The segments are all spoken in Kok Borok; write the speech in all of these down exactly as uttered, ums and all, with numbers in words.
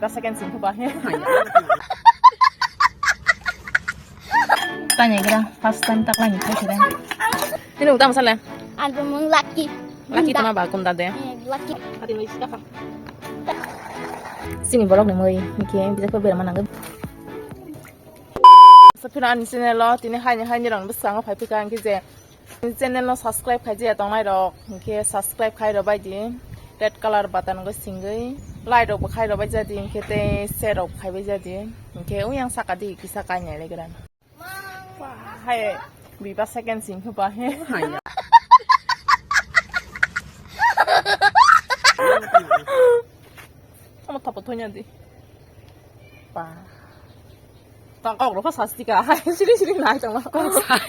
Basa kan sing ba he. Tanya kira first time tak lagi try kira. Ini utama salah. Ang mung Lucky. Lucky tama ba kunda de. Eh, Lucky. Sini borok ni mui mikhe bijak pa berma nangwi. Sa phina ani channel o tini haini haini rang bwskango phai phika ang khe je channel no subscribe khai jaya tongnai rok hinkhe subscribe khai rok bai di, red color button go singwi like rok bo khai rok bai jadi hinkhe tei share rok khai bai jadi hinkhe uyang saka di kisa kainai legra. Hai biba second sing khe ba he. Tamo thapo thonya di. Ba. Ta kok ro sasti ka. Hai siri siri nai tong. Kok sai.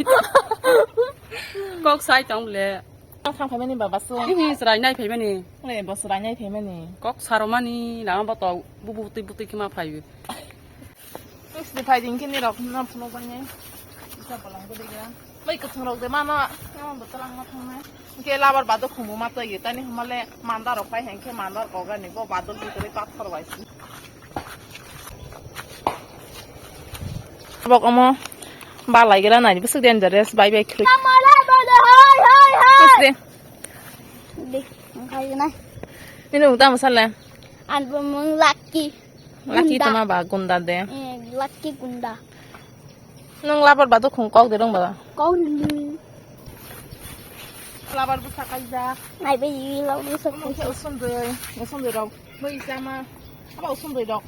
Kok sai tong le. Tang thang phaimani baba su. Ini serai nai phaimani. Le bo serai nai phaimani. Kok saromani lama boto bubu tui butui kima phaiwi. Twi sini phai di, hinkhe nirok no phunuk bai nai. Isa bolong bo dega. Bai kwthwng rok de mano, emon bo twlang ma thangnai. Hinkhe labar bado khumbu ma twi, tani homa le manda rok pai hinkhe manda rok ani bo badol butwrwi pathor bai si. Bok omo ba lai gela nai, bwswk dangerous, bai bai khwlai. Hoi, hoi, hoi. Bwswk de. Nini utama sale. Ang mung Lucky. Lucky tama ba gunda de. Eh, Lucky gunda. Nung labar ba dukhung kok de rong ba. Kok rili. Labar bwsa kaijak. Nai be yi labar bwsa kaijak. Usundui, usundui rok. Bai sama. Aba usundui rok.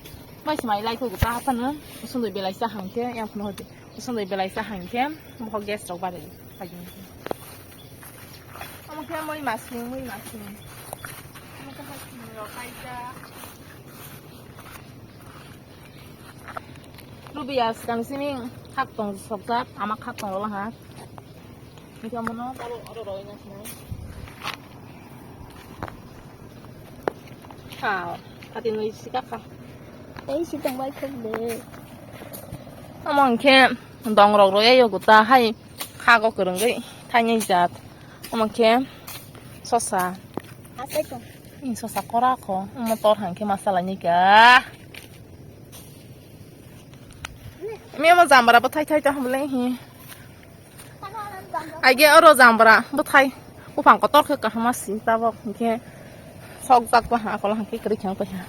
Bai smai lai ko ta hapana. Usundui belai sa hangke yang phano hodi. Usundui belai sa hangke. Mo gas rok bare. Kaijak. Omo khe mui masing, mui masing. Omo khe hai sini rok kaijak. Lubiya swkang sini hak tong sokjak, ama hak tong rwla ha. Hingke omono oro, oro roi na sinai. Kha, kati nui sika kha. Tei si tong bai khok de. Omo hingke dong rok roi ayo guta hai. Khago kwrwngwi thainai jat. Omo khe sosa. Asai tong. Ni sosa kora kho. Omo tor hang khe masala ni ka. Mi omo jambara bwthai thai tong bwlai hi. Aige oro jambara bwthai. Buphang kotor khe kaham si tabok hinkhe sok jak ba ha kolo hang khe kwrwi khe wng tong ha.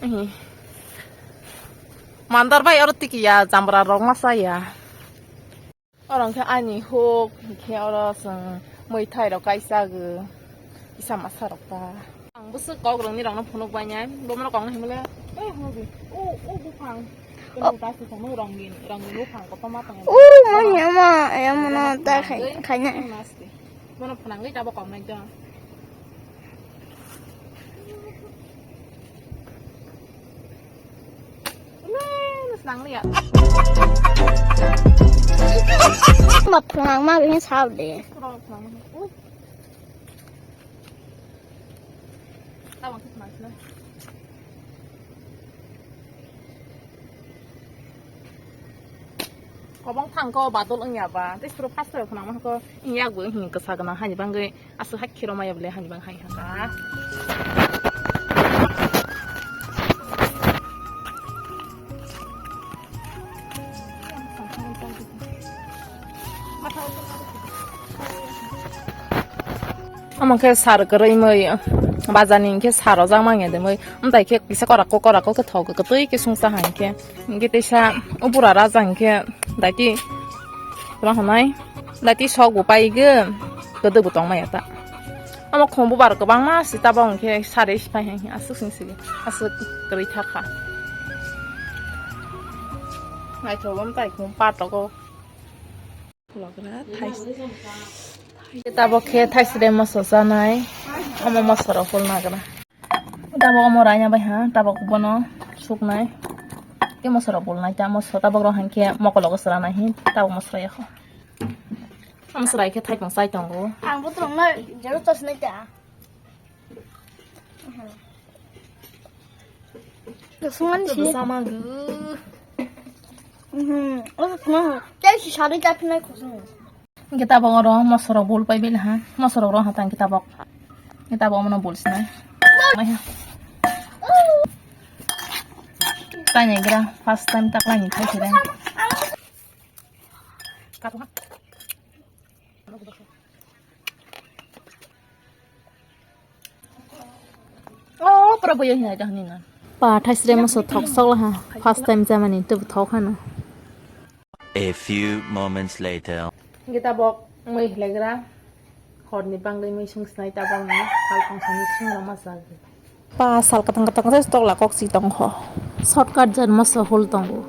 Hi. Mandar bai oro tiki ya jambara rok masa ya. Oro hwnkhe ani huk, hwnkhe oro chwng mwithai rok kaisa gw, kisa masa rok ta. Ang bwswk kok rwngni rokno phunuk bai nai, bomono kokno himle, eh, hwnwi, o, o buphang, o, ta se thangno rongin, rongin buphang kotorma tongo. O, manya ma, aya mono ta khai, khai nai. Bono phunangwi tabok koknai to. Ma phunang ma bini sao de. Kobong thangko badol wngya ba, tei suro first time khna ma ko wngya bo wngya kwsa gana hani bangwi aswk hakhe rw maya bole hani bang hai haka. Omo khe sar kwrwi mui, bazar ni hwnkhe sar rojak manya de mui, amtai khe kisa korak ko korak ko khe thok kwtwi khe sungsa hai khe, hwnkhe teisa o bura raja hwnkhe daiti tongma hwnai, daiti sok bo pai gw kwdwk bo tong maya ta. Omo khum bubar kwbangma si tabok hwnkhe sari si pai hai aswk sing si aswk kwrwi thar kha. Naithogo amtai khum patok o. Logra thais-, tabok khe thaiside moso chanai, omo moso rok hol nagra. Tabok omo raina bai ha, tabok bono suknai. Ke moso rok bulnai ta, moso tabok rok hankhe mokologo chwranai hin, tabok moso rok yakho. Omo chwrai khe thaipung chai tongo. Ang bo tongna jero chosnai ta. Kusung ani si. Sama gw. Mhm. Oh, no. Tei si sari ta phinai kusung. Hingke tabok oro mosorok bul pai bela ha. Mosorok rok ha tang kitabok. Kitabok mono bul sinai. Mai ha. Ani gra first time tak lani thai sire. Oh, pura boyo hinai dah nina. Pa thai sire moso thok sok laha. First time jamani tu thok hana. A few moments later. Gita bok mui hlegra. Horni bangwi mui sung sinai tabang ni. Hal tong sani sung lama sal. Pa sal katang katang sai tok la kok si tong kho. Shortcut jan moso hol tongo.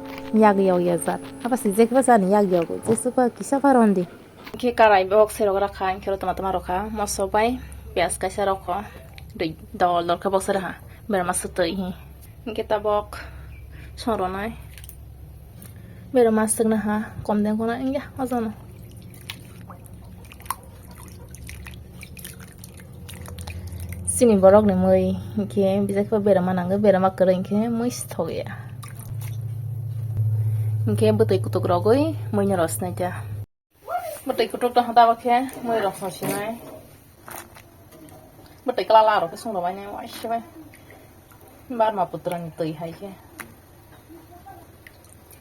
Yag yag ya jat. Apa si jek ba jani yag yag. Jesu ka kisa paron di. Khe karai bok serok rakha, khe toma toma rokha. Moso bai piyaj kaisa rokho. Dei dol dol khe bok sera ha. Berma sutwi hi. Hingke tabok songrwnai. Berma sukna ha, kom den kono, hingke ojono. Chini borok ni mui, hingke bijak khe berma nango, berma kwrwi hingke mui si thokya. Hingke bwtwi kutuk rogwi mui no rw sinai ta. Bwtwi kutuk tong tabok khe mui rok song sinai. Bwtwi kwlala rok khe song rwbainai waisa bai. Barma putra ni twi hai khe.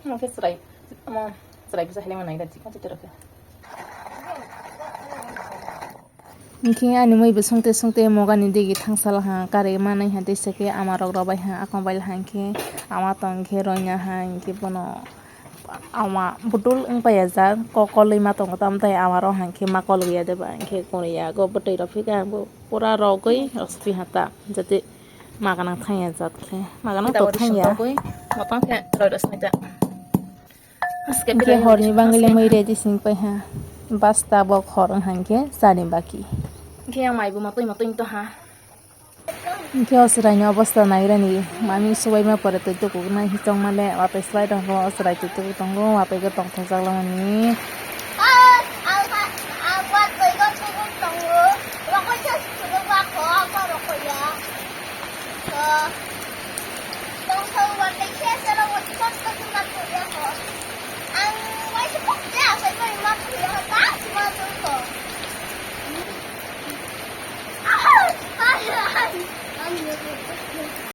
Omo khe chwrai, omo chwrai bwsa hai manai da chikon chwrai rok khe. Hingkhe ani mui bo songte songte mogani digi thangsal ha, karwi manai ha, tei se khe ama rok rw bai ha, akong bai ha hingkhe ama tong khe roina ha, hingkhe bono. Ama budul wng paiyajak, kokolwi ma tongo, tamo tai ama rok hangkhe ma kolwi ya de ba, hingkhe koriya go bwtwi rok phikha ang bo pura rogwi rospi ha ta, jate ma gana thangya jat khe, ma gana tok thangya. Motong khe roi rosni ta. Hingkhe horni bangwi le mui ready sing pai ha, basta bok hor wng hangkhe chani baki. Hingkhe ang mai bo matwi matwi to ha. Hingke o chwraini obostha nairani mami subaima pore twi tukugnai hichongmale watwi slai tongkho o chwrai twi tuku tongo watwi khe tongthokjak lamani.